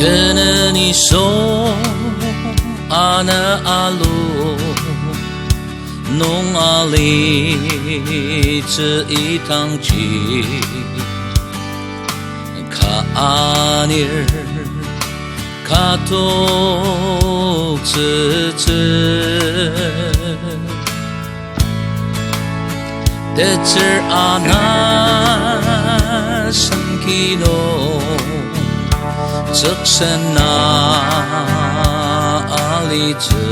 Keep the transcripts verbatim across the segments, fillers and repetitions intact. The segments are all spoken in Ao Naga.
Kena nisung ana alu nung alitsü idangji, ka anir katoktsütsü. Tetsür ana sengki nung tsüksena alitsü,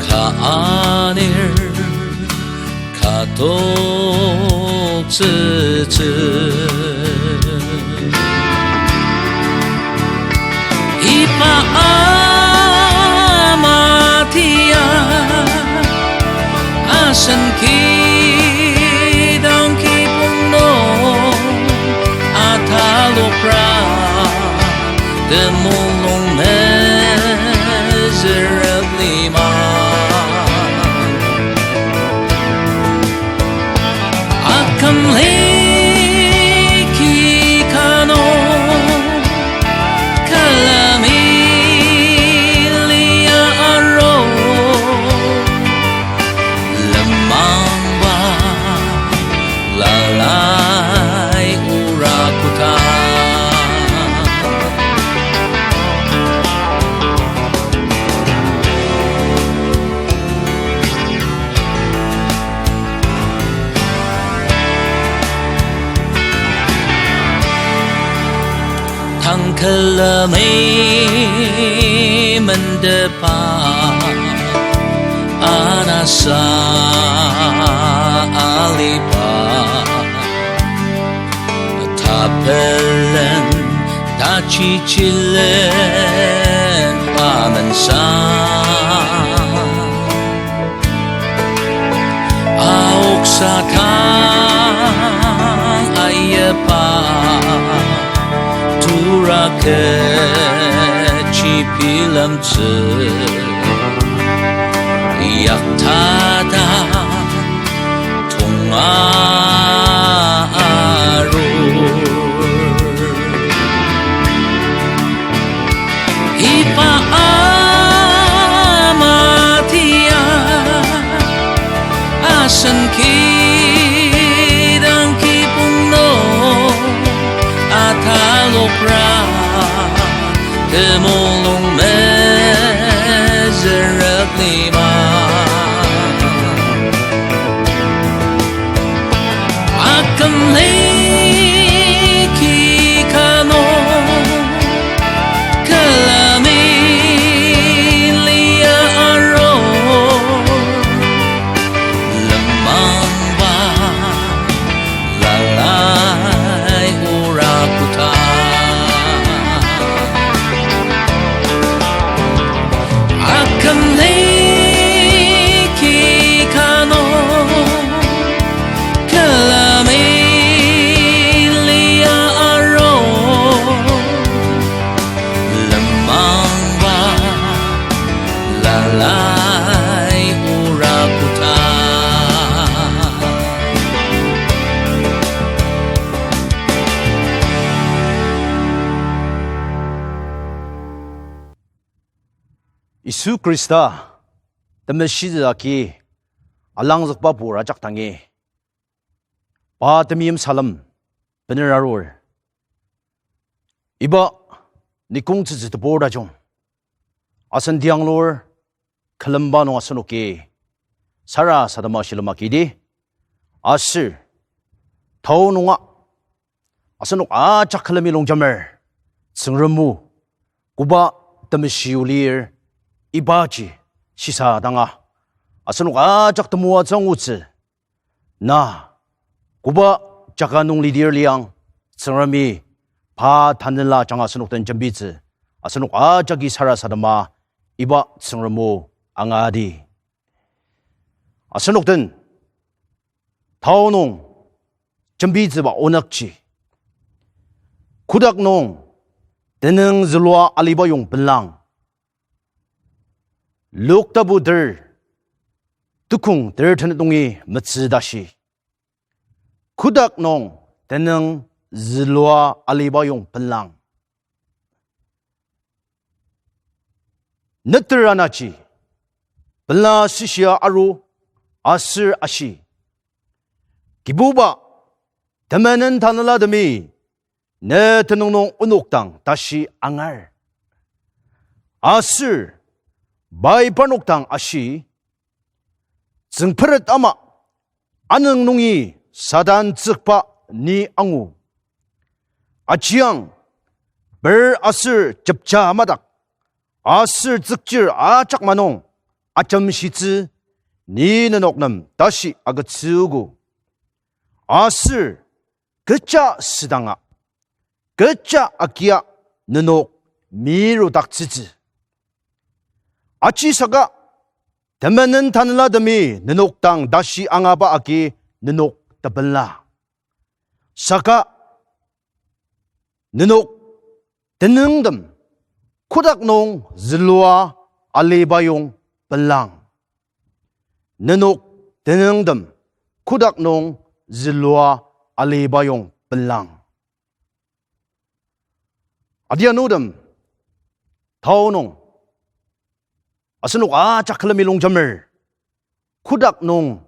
ka anir katoktsütsü. Iba amatia asen kidang kibong nung atalokra temulung mezerep lima. Akümli ki kano külemi lia aro, lenmangba lalai ura kuta. Tang külemi mendepa anasa aliba, tapelen tachichilen amensa. Aoksa tang ayaba tura kechi bilemtsü, yakta ta tonga arur. Iba amatia asen kidang kibong nung atalokra temulung mezerep lima. Akümli ki kano külemi lia aro, lenmangba lalai ura kuta. Akümli ki kano külemi lia aro, lenmangba lalai ura kuta. Yisu Khrista temeshitsü agi alangzükba pur ajak dangi, pa temeim salem bener arur. Iba nikong tsütsü tebur tajung asen tianglur külemba nung asenoki sarasadema shilem agidi, aser tao nunga asenok ajak külemi longjamer Tsüngrem o koba temeshi o lir ibaji shisa danga asenok ajak temoatsü angutsü. Na koba jaka nung lidir liang, Tsüngremi pa tanela ajanga asenok den jembitsü, asenok ajaki sarasadema iba Tsüngrem o angadi. Asenok den tao nung jembitsüba onükji, kotak nung tenüng zülua aliba yong pelang. Luk tapu ter, tukong ter tenet nungi metsü tashi. Kotak nung tenüng zülua aliba yong pelang. Neter anaji pela sishia aru aser ashi, Kibuba, temenen tanela temi ne tenüng nung onok dang tashi angar. Aser pai parnok dang ashi, Tsüngperet ama, anüng nungi Satan tsükba ni angu. Ajiang, per aser jepja madak, aser tsükchir ajak ma nung ajemshitsü ni nenok nem tashi agütsüogo. Aser kecha südanga, kecha agia nenok mirudaktsütsü. Aji saka, temenen tanela temi nenok dang tashi angaba agi nenok tepela. Saka nenok tenüngtem kotak nung zülua aliba yong pelang. Nenok tenüngtem kotak nung zülua aliba yong pelang. Adianutem, tao nung, asenok ajak külemi longjemer, kotak nung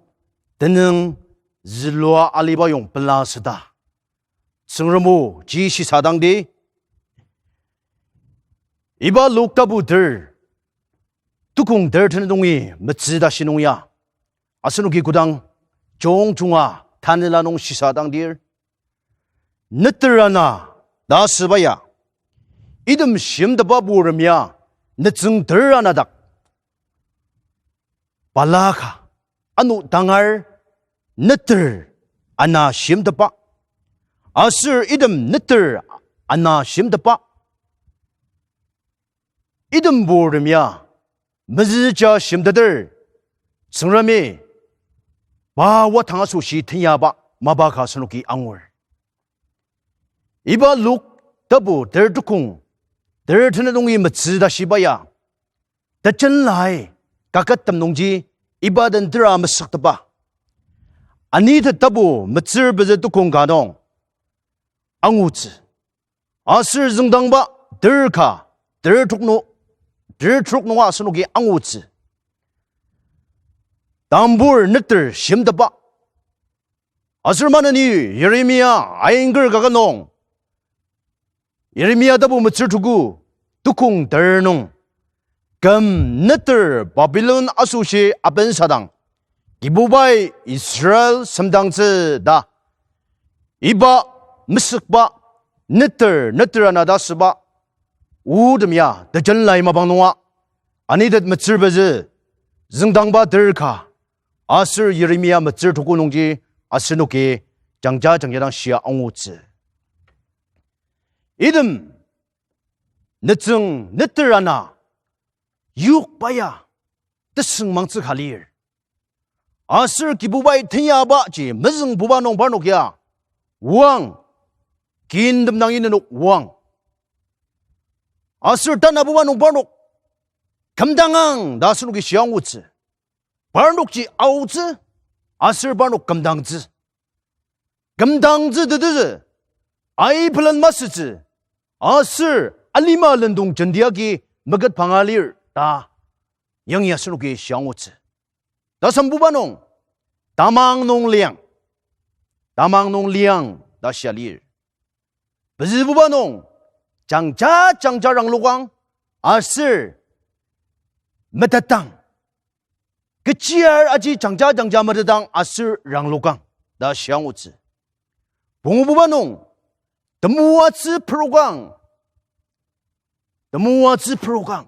tenüng zülua aliba yong pela süta Tsüngrem oji shisadangdi. Iba Luk tapu ter, tukong ter tenet nungi metsü tashi nung ya, asenoki kodang jungjunga tanela nung shisadangdir, neter ana ta asüba ya, item shimtepba purem ya, nütsüng ter ana dak balaka, ano tangar neter ana shimtepba, aser item neter ana shimtepba, item purem ya mezüja shimteter, Tsüngremi pa watang asoshi tenyaba mapa ka asenoki angur. Iba Luk tapu ter tukong ter tenet nungi metsü tashiba ya, tejen lai kakettem nungji iba den tera mesüktepa. Anitet tapu metsür pezü tukong ka nung angutsü. Aser züngdangba ter ka, ter trok nu-, ter trok nunga asenoki angutsü. Tambur neter shimtepba. Aser maneni Yeremia ainger kaket nung, Yeremia tapu metsür tuku, tukong ter nung, küm neter Babilon asoshi apensadang, Kibubai Israel semdangtsü ta iba mesükba neter, neter ana ta asüba otem ya tejen lai mapang nunga, anitet metsür pezü, züngdangba ter ka, aser Yeremia metsür tuku nungji asenoki jangja jangja dang shia angutsü. Item nütsüng neter ana yokba ya tesüngmangtsü ka lir. Aser Kibubai tenyaba ji mezüngbuba nung parnok ya oang, kintem dangi nenok oang. Aser tanabuba nung parnok kümdangang ta asenoki shia angutsü. Parnokji aotsü, aser parnok kümdangtsü. Kümdangtsü tetezü, aipelen masütsü, aser alima lendong jenti agi meket panga lir ta yangi asenoki shia angutsü. Tasembuba nung, tamang nung liang, tamang nung liang ta shia lir. Pezübuba nung, jangja jangja ranglokang, aser metetang. Kechiaser aji jangja jangja metetang aser ranglokang ta shia angutsü. Pungububa nung, temoatsü perokang. Temoatsü perokang.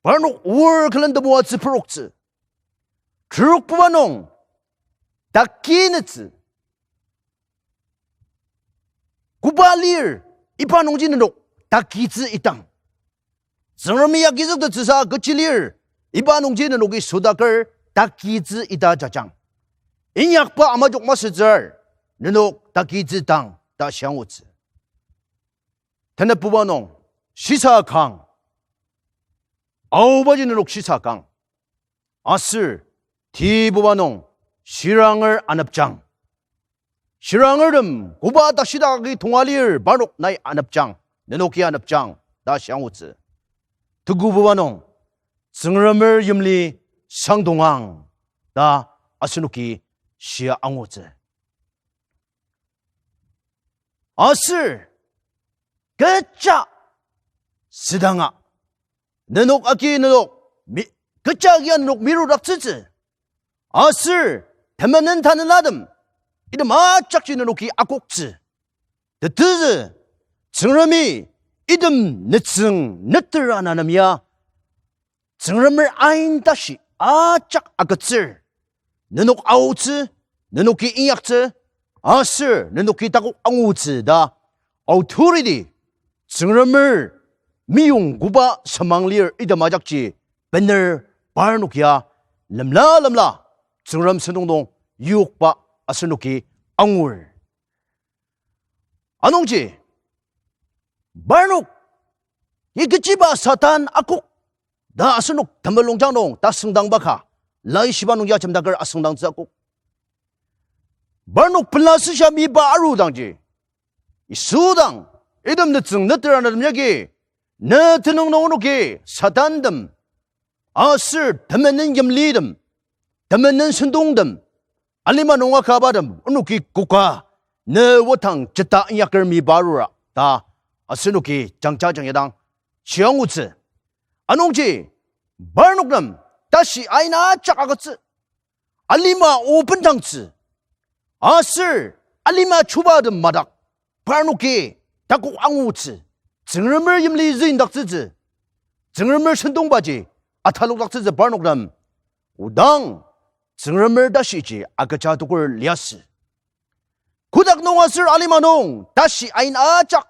Parnok oar külen temoatsü peroktsü. Terokbuba nung, takinetsü. Koba lir, iba nungji nenok takitsü itang. Tsüngremi agizüktettsüsa kechi lir, iba nungji nenoki sodaker takitsü ita jajang. Inyakba ama jok masütsür, nenok takitsü dang ta shiangutsü. Tenepuba nung, shisa kang. Aobaji nenok shisa kang. Aser, tibuba nung, shiranger anepjang. Shirangertem, koba tashidak agi tonga lir, parnok nai anepjang, nenoki anepjang, ta shiangutsü. Tukububa nung, Tsüngremer yimli sangdongang, ta asenoki shia angutsü. Aser, kecha südanga, nenok agi nenok, mi-, kecha agia nenok mirudaktsütsü. Aser, temenen tanelatem, item ajakji nenoki akoktsü. Tetezü, Tsüngremi, item nütsüng neter ana nem ya, Tsüngremer ain tashi ajak agütsür. Nenok aotsü, nenoki inyaktsü, aser nenoki takok angutsü ta. Authority, Tsüngremer meyong koba semang lir item ajakji bener parnok ya lemla lemla Tsüngrem sentong nung yokba asenoki angur. Anungji, parnok, ya kechiba Satan akok, ta asenok temulungjang nung tasüngdangba ka, laishiba nung ya jemdaker asüngdangtsü akok. Parnok pela süsha miba arudangji, Yisu dang, item nütsüng neter ana nem yagi, ne tenüng nung onoki Satantem, aser temenen yimlitem, temenen sentongtem, alima nung akabatem, onoki koka, ne otang jeta inyaker miba arura, ta asenoki jangja jang yadang shiangutsü. Anungji, parnok nem, tashi ain ajak agütsü. Alima o bendangtsü. Aser, alima chubatem madak. Parnoki, takok angutsü. Tsüngremer yimli züindaktsütsü. Tsüngremer sentongbaji, atalokdaktsütsü parnok nem. Odang, Tsüngremer tashiji agüja tokur liasü. Kotak nung aser alima nung, tashi ain ajak,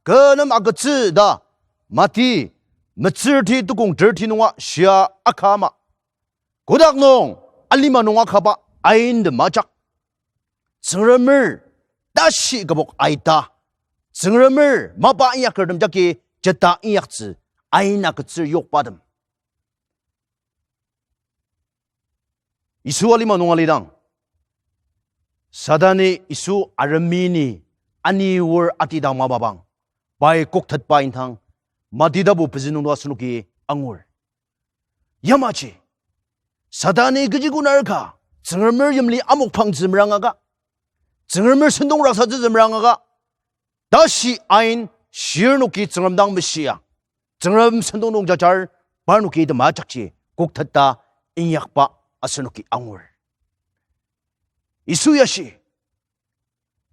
kü nem agütsü ta. Mati, metsürti tukong thirty nunga shia akama. Kotak nung, alima nung akaba aintem ajak. Tsüngremer, tashi kübok aita. Tsüngremer, mapa inyakertem jagi jeta inyaktsü, ain agütsür yokbatem. Yisu alima nung alidang, Satani Yisu aremini ani wor atidang mapang, pai koktetba indang, Mati tapu pezü nung to asenoki angur. Yamaji, Satani kechi kunar ka, Tsüngremer yimli amokpangtsü merangaka, Tsüngremer sentong raksatsütsü merangaka, tashi ain shirnoki Tsüngrem dang meshia, Tsüngrem sentong nung jajar, parnoki tema ajakji kokteta inyakba asenoki angur. Yisu yashi,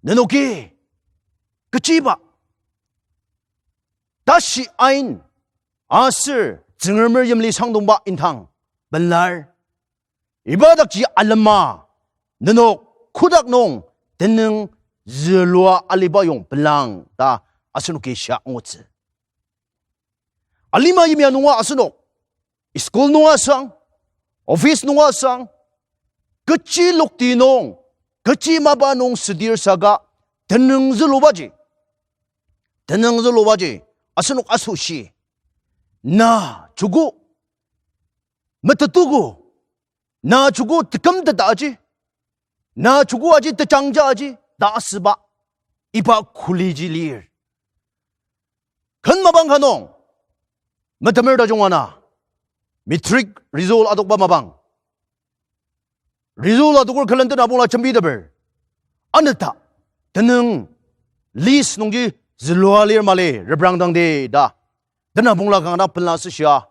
nenoki kechiba tashi ain aser Tsüngremer yimli sangdongba indang pelar. Iba dakji alema, nenok kotak nung tenüng zülua aliba yong pelang ta asenoki shia angutsü. Alima yimya nunga asenok, school nunga sang, office nunga sang, kechi lokti nung, kechi mapa nung südir saka, tenüng zülubaji, tenüng zülubaji, asenok asoshi, na joko metetuko, na joko tekümteta aji, na joko aji tejangja aji ta asüba, iba kuliji lir. Ken mapang ka nung, metemer tajung ana, matric result adokba mapang, result adoker külen tenabongla jembiteper, aneta, tenüng list nungji zülua lir mali reprangdangdi ta, tenabongla kanga pela süshia,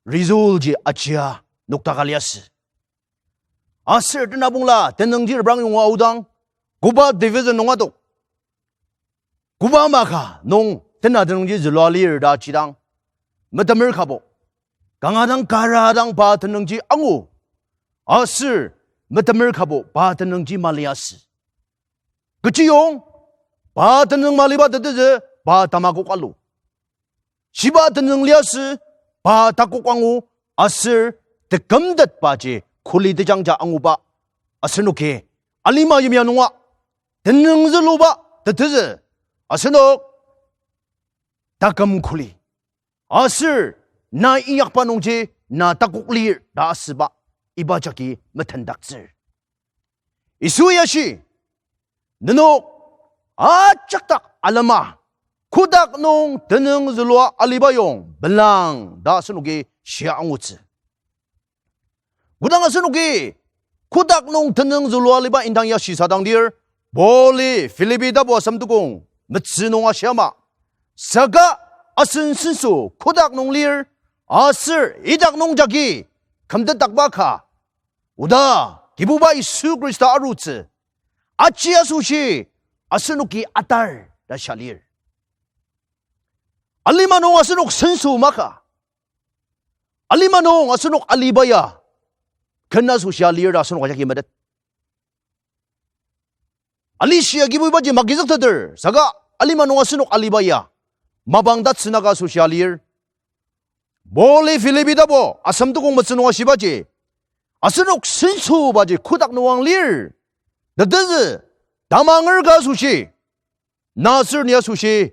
result ji achia noktaka liasü. Aser tenabongla tenüngji reprang yonga aodang, koba division nung adok, koba maka nung tena tenüngji zülua lir ta jidang, metemer kabo, kanga dang kara dang pa tenüngji angu, aser metemer kabo pa tenüngji maliasü. Kechiyong, pa tenüng maliba tetezü, pa tamakok alu. Shiba tenüng liasü, pa takok angu, aser tekümtetbaji kuli tejangja anguba, asenoki alima yimya nunga tenüng züluba tetezü, asenok taküm kuli, aser na inyakba nungji na takok lir ta asüba, iba jagi metendaktsür. Yisui ashi, nenok ajak dak alema, kotak nung tenüng zülua aliba yong pelang ta asenoki shia angutsü. Kodang asenoki kotak nung tenüng zülua aliba indang ya shisadangdir, Pauli Philippi tapu asem tukong metsü nung ashia ama, saka asen senso kotak nung lir, aser idak nung jagi kümtetdakba ka, oda Kibuba Yisu Khrista arutsü, aji asoshi asenoki atar ta shia lir. Alima nung asenok senso maka, alima nung asenok aliba ya ken asoshi alir ta asenok ajaki metet. Alishia Kibubaji magizükteter, saka alima nung asenok aliba ya mapang tatsünaka asoshi alir. Pauli Philippi tapu asem tukong metsü nung ashibaji, asenok sensobaji kotak nung ang lir tetezü, tamangerka asoshi, na aser ni asoshi,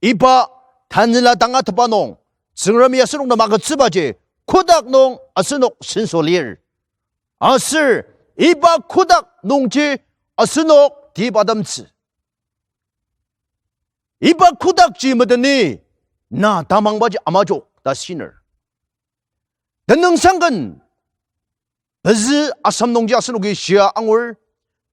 iba tanela tangatetba nung, Tsüngremi asenok nem agütsübaji, kotak nung asenok senso lir. Aser iba kotak nungji asenok tiba temtsü. Iba kotakji meteni na tamangbaji amajok ta shiner. Tenüngsangken pezü asem nungji asenoki shia angur,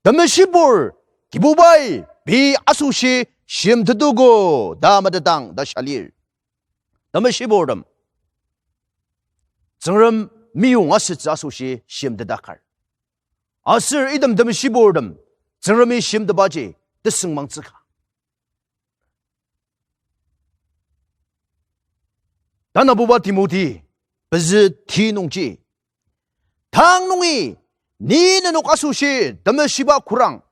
temeshibur Kibubai pei asoshi shimtetogo ta metetang ta shia lir. Temeshiburtem Tsüngrem meyong asütsü asoshi shimtetdakar. Aser item temeshiburtem Tsüngremi shimtetbaji tesüngmangtsüka. Tanabuba Timoti pezü ti nungji, tang nungi ni nenok asoshi temeshiba kurang,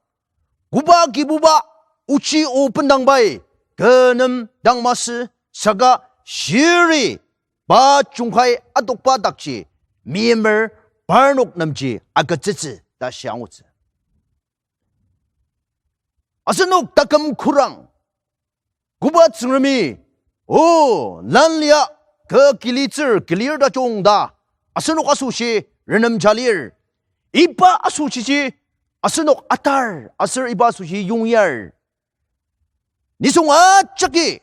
koba Kibuba ochi o bendangbai kü nem dang masü, saka shiri pa jungkai adokba dakji meimer parnok nemji agütsütsü ta shia angutsü. Asenok taküm kurang, koba Tsüngremi, o, lan lia kü kilitsür kilir tajung ta asenok asoshi renemja lir. Iba asoshiji asenok atar aser iba asoshi yongyar. Nisung ajaki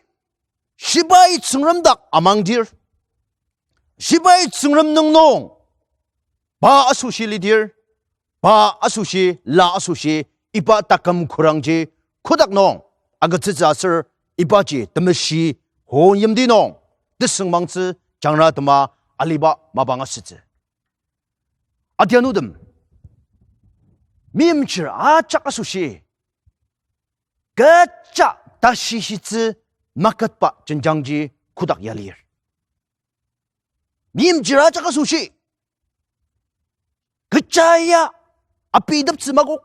shibai Tsüngrem dak amangdir, shibai Tsüngrem nung nung pa asoshi lidir, pa asoshi, la asoshi, iba taküm kurangji kotak nung agütsütsü aser ibaji temeshi hon yimti nung tesüngmangtsü, jangra tema aliba mapang asütsü. Adianutem, meimchir ajak asoshi kecha tashishitsü maketba jenjangji kotak ya lir. Meimchir ajak asoshi kecha ya apiteptsü makok,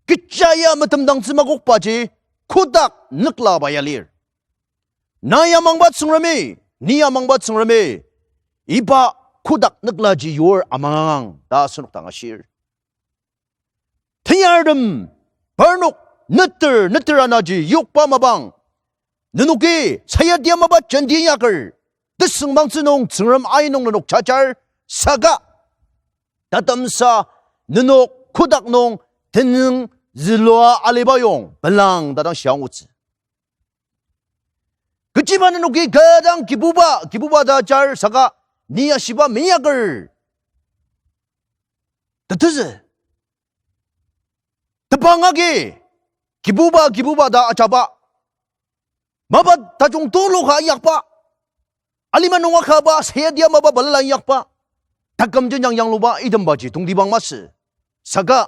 kecha ya metemdangtsü makokbaji kotak nüklaba ya lir. Na ya mangba Tsüngremi, ni ya mangba Tsüngremi, iba kotak nüklaji yur amangang ta asenok dang ashir. Tenyartem, parnok neter neter anaji yokba mapang, nenoki sayadi amaba jenti inyaker, tesüngmangtsü nung Tsüngrem ai nung nenok jajar, saka tatemsa nenok kotak nung tenüng zülua aliba yong pelang ta dang shia angutsü. Kechiba nenoki kü dang Kibuba, Kibuba ta ajar, saka ni ashiba meinyaker tetezü. Tebang agi Kibuba, Kibuba ta ajaba, mapa tajung tulu ka inyakba, alima nung akaba sayadi amaba balala inyakba, taküm jenjang yangluba itembaji tongtibang masü. Saka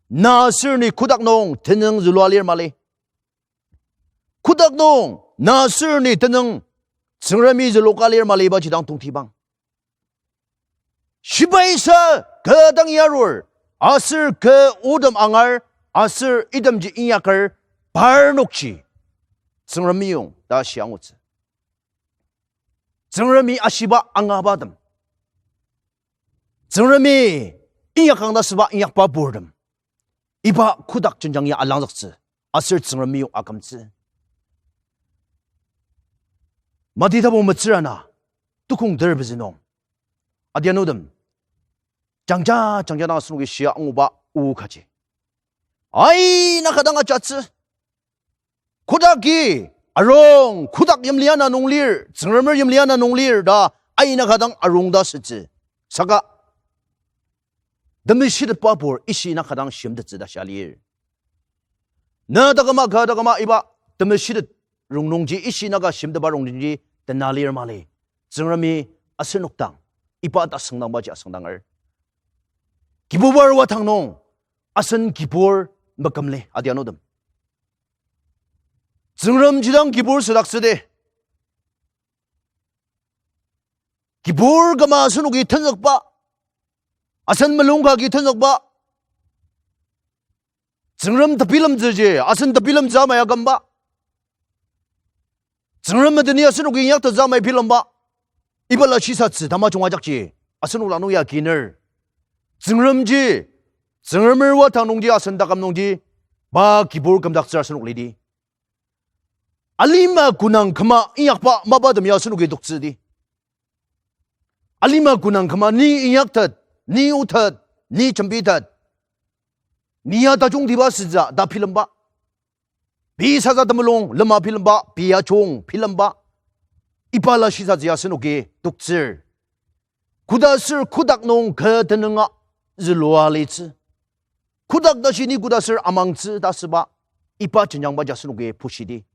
na aser ni kotak nung tenüng zülua lir mali. Kotak nung na aser ni tenüng Tsüngremi züluka lir mali ibaji dang tongtibang. Shibaisa kü dang yarur, aser kü otem angar, aser itemji inyaker parnokji Tsüngrem meyong ta shia angutsü. Tsüngremi ashiba angabatem, Tsüngremi inyakang ta süba inyakba purtem, iba kotak jenjang ya alangzüktsü, aser Tsüngrem meyong akümtsü. Mati tapu metsür ana, tukong ter pezü nung, adianutem, jangja, jangja dang asenoki shia anguba o kaji, aina ka dang ajatsü. Kotaki arung, kotak yimli ana nung lir, Tsüngremer yimli ana nung lir ta aina ka dang arung ta sütsü. Saka temeshitetba pur ishi na ka dang shimtettsü ta shia lir. Na taküma ka taküma iba temeshitet rongnungji, ishi na ka shimtetba rongnungji tena lir mali. Tsüngremi asenok dang iba tasüngdangbaji asüngdanger. Kibuba arua tang nung asen kibur mekümli, adianutem. Tsüngrem jidang kibur südaktsüdi. Kibur küma asenoki tenzükba, asen mulung ka agi tenzükba, Tsüngrem tebilemtsüji asen tebilemtsü ama ya kümba, Tsüngrem meteni asenoki inyaktettsü ama ya bilemba, ibala shisatsü tamajung ajakji asenok lanur ya kiner. Tsüngremji, Tsüngremer arua tang nungji asen taküm nungji pa kibur kümdaktsür asenok lidi. Alima konang küma inyakba mapatem ya asenoki toktsüdi. Alima konang küma ni inyaktet, ni otet, ni jembitet, ni ya tajungtiba sütsü ta bilemba, pei sasa temulung lema bilemba, pei ajung bilemba, ibala shisatsü ya asenoki toktsür. Koda aser kotak nung kü tenüng zülua litsü, kotak tashi ni koda aser amangtsü ta süba, iba jenjangbaji asenoki pushidi.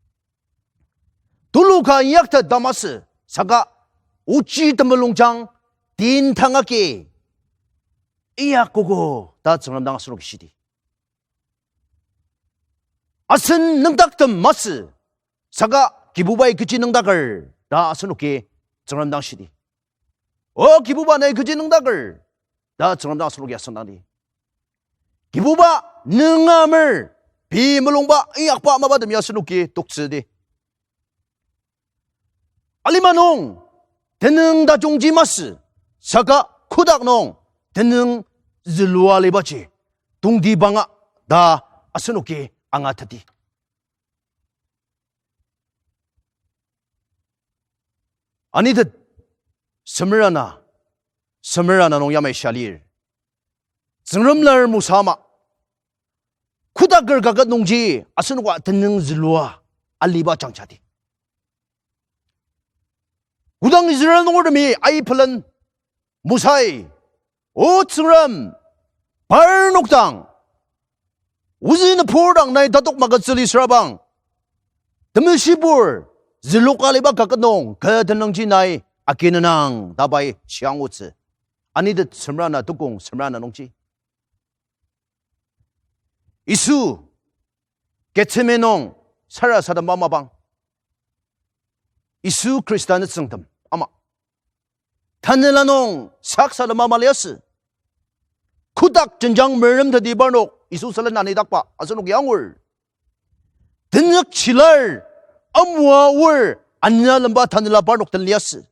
Tulu ka inyaktet ta masü, saka ochi temulungjang tin tangaki inyakgogo ta Tsüngrem dang asenoki shidi. Asen nüngdaktem masü, saka Kibubai kechi nüngdaker ta asenoki Tsüngrem dang shidi. O Kibuba, nai kechi nüngdaker ta Tsüngrem dang asenoki asüngdangdi. Kibuba, nüngamer pei mulungba inyakba mapatem ya asenoki toktsüdi. Alima nung tenüng tajungji masü, saka kotak nung tenüng zülua libaji tongtibanga ta asenoki angateti. Anitet, semer ana, semer ana nung yamai shia lir. Tsüngrem lar Mosa ama kotaker kaket nungji asenoka tenüng zülua aliba jangjadi. Kodang Israel nungertemi aipelen Mosai, O Tsüngrem, parnok dang, ozü nübur dang nai tatok magütsüli sürabang, temeshibur zülua aliba kaket nung kü tenüngji nai akinenang ta pai shia angutsü. Anitet semer ana, tukong semer ana nungji Yisu Getsemane nung sarasademba mapang, Yisu Khrista nütsüngtem ama tanela nung saksalema maliasü. Kotak jenjang meremteti parnok Yisu sülen anidakba asenoki angur. Tenük chilar, amua aor, ania lemba tanela parnok den liasü.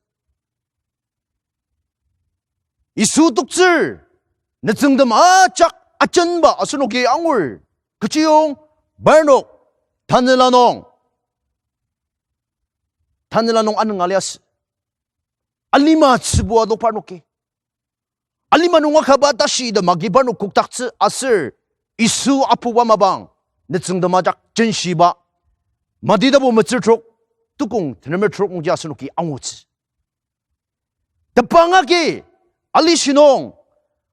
Yisu toktsür nütsüngtem ajak ajenba asenoki angur. Kechiyong parnok tanela nung, tanela nung anünga liasü. Alima tsübua do parnoki. Alima nung akaba tashi idem agi parnok kokdaktsü aser Yisu apuba mapang nütsüngtem ajak jenshiba Mati tapu metsür trok, tukong tenemer trok nungji asenoki angutsü. Tepang agi alishi nung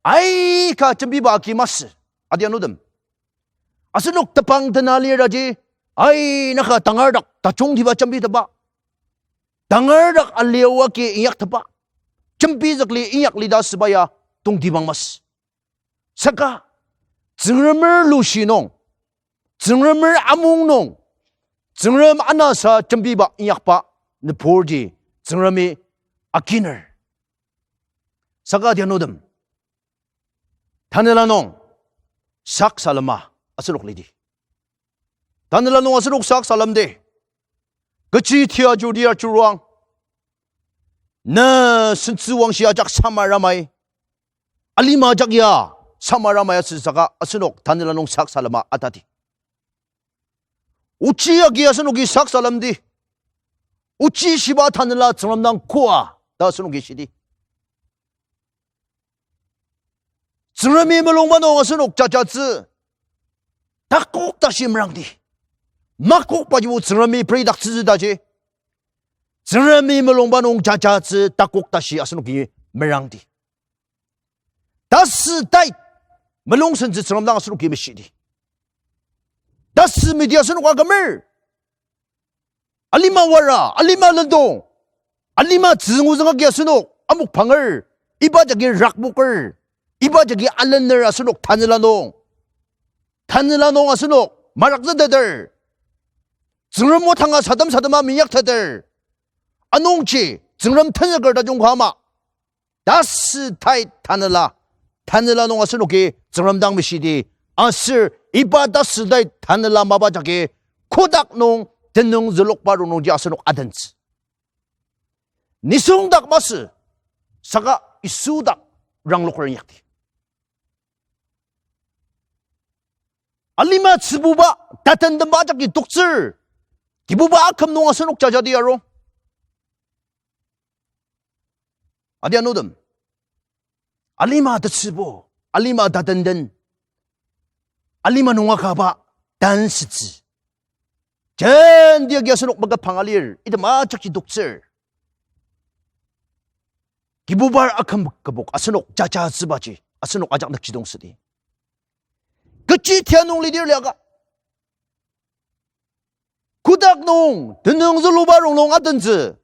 aika jembiba agi masü, adianutem. Asenok tepang tena liraji, ai naka tangar dak tajungtiba jembitepba, tangar dak alioa agi inyaktepba, jembizükli inyakli ta asüba ya tongtibang masü. Saka Tsüngremer lushi nung, Tsüngremer amung nung, Tsüngrem anasa jembiba inyakba nüburji Tsüngremi akiner. Saka adianutem, tanela nung saksalema asenok lidi. Tanela nung asenok saksalemdi. Kechi tia judi ajuruang, na sentsüwangshi ajak samar amai, Alima ajak ya samara maya süsaka asenok tanela nung sak salema atadi. Ochi agi asenoki sak salemdi. Ochi shiba tanela Tsüngrem dang koa ta asenoki shidi. Tsüngremi mulungba nung asenok jajatsü takok tashi merangdi. Makokbajibo Tsüngremi peridaktsütsü taji. Tsüngremi mulungba nung jajatsü takok tashi asenoki merangdi. Tasü tait mulung sentsü Tsüngrem dang asenoki meshidi. Tasü midi asenok akümer. Alima wara, alima lendong, alima tsünguzüng agi asenok amok panger, iba jagi rakmoker, iba jagi alener asenok tanela nung. Tanela nung asenok marakzüteter. Tsüngrem o tanga sadem sadema minyakteter. Anungji Tsüngrem tenzüker tajung ka ama. Tasü tait tanela, tanela nung asenoki Tsüngrem dang meshidi, aser iba tasü tait tanela mapa jagi kotak nung tenüng zülokba rongnungji asenok adentsü. Nisung dak masü, saka Yisu dak rangloker inyakdi. Alima tsübuba, tatendenba jagi toktsür, Kibuba aküm nung asenok jajadi arung. Adianutem, alima tetsübu, alima tatenden, alima nung akaba tansütsü, jenti agi asenok maka panga lir, item ajakji toktsür. Kibubar aküm kübok asenok jajatsübaji asenok ajak nükjidong südi. Kechi tia nung lidir liaka, kotak nung tenüng züluba rongnung adentsü,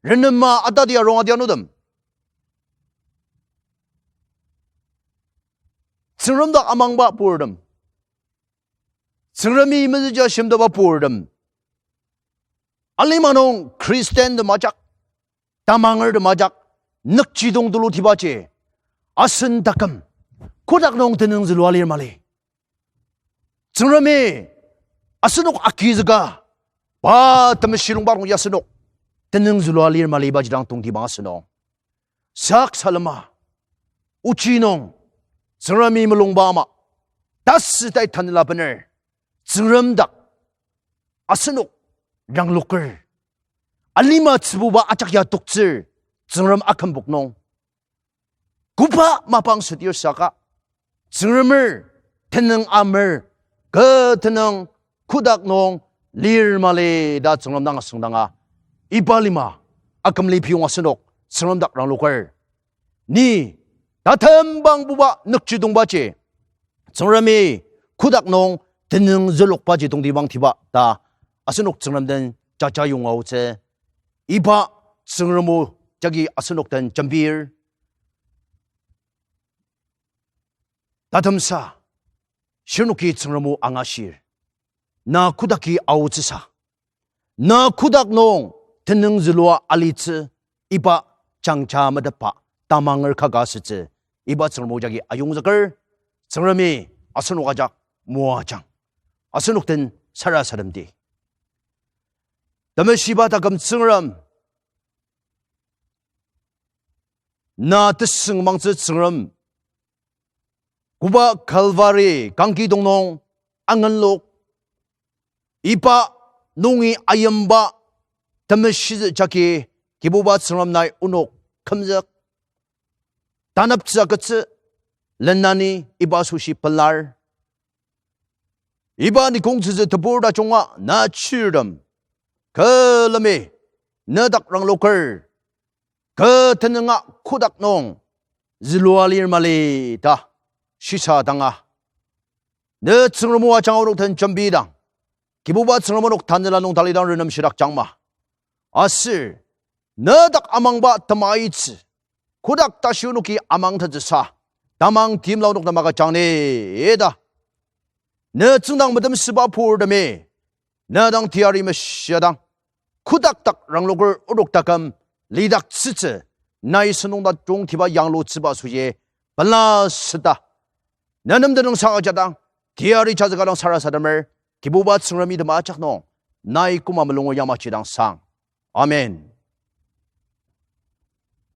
renema atadi arung adianutem. Tsüngrem dak amangba purtem, Tsüngremi mezüja shimtaba purtem, alima nung Christiantem ajak, tamangertem ajak nükjidong tulutibaji asen taküm kotak nung tenüng zülua lir mali. Tsüngremi asenok agizüka, pa temeshi lungba nung ya asenok tenüng zülua lir mali ibaji dang tongtibang asünung. Sak salema, ochi nung, Tsüngremi mulungba ama, tasü tai tanela bener, Tsüngrem dak asenok rangloker, alima tsübuba ajak ya toktsür, Tsüngrem akümbok nung koba mapang südir saka, Tsüngremer tenüng amer, kü tenüng kodak nung lir mali ta Tsüngrem dang asüngdanga, iba lima akümli piyong asenok Tsüngrem dak rangloker. Ni tatembangbuba nükjidongbaji, Tsüngremi kodak nung tenüng zülokbaji tongtibangtiba ta asenok Tsüngrem den jaja yonga aotsü. Iba Tsüngrem o jagi asenok den jembir. Tatemsa, shirnoki Tsüngrem o angashir. Na kodaki aotsüsa, na kodak nung tenüng zülua alitsü, iba jangja metetba tamanger kaka asütsü, iba Tsüngrem o jagi ayongzüker. Tsüngremi asenok ajak moajang. Asenok den sarasademdi. Temeshiba taküm Tsüngrem, na tesüngmangtsü Tsüngrem, koba Calvary kangkidong nung angenlok, iba nungi ayimba temeshizü jagi Kibuba Tsüngrem nai onok kümzük, taneptsü agütsü, lenani iba asoshi pelar. Iba nikongtsütsü tebur tajunga na chirtem, külemi ne dak rangloker, kü tenünga kodak nung zülua lir mali ta shisa danga, ne Tsüngrem o ajanga onok den jembidang, Kibuba Tsüngrem onok tanela nung talidang renemshidakjangma. Aser ne dak amangba temaitsü, kodak tashi onoki amangtettsüsa, tamang timla onok nem agüjang ni ta, ne tsüngdang metemsüba purtemi, ne dang teyari meshidang, kodak dak rangloker onok taküm lidaktsütsü, nai sentong tajungtiba yanglutsüba asoshi pela süta, ne nem tenüngsang ajadang, teyari jazüka dang sarasademer, Kibuba Tsüngrem item ajak nung nai koma mulungu yamaji dang sang. Amen.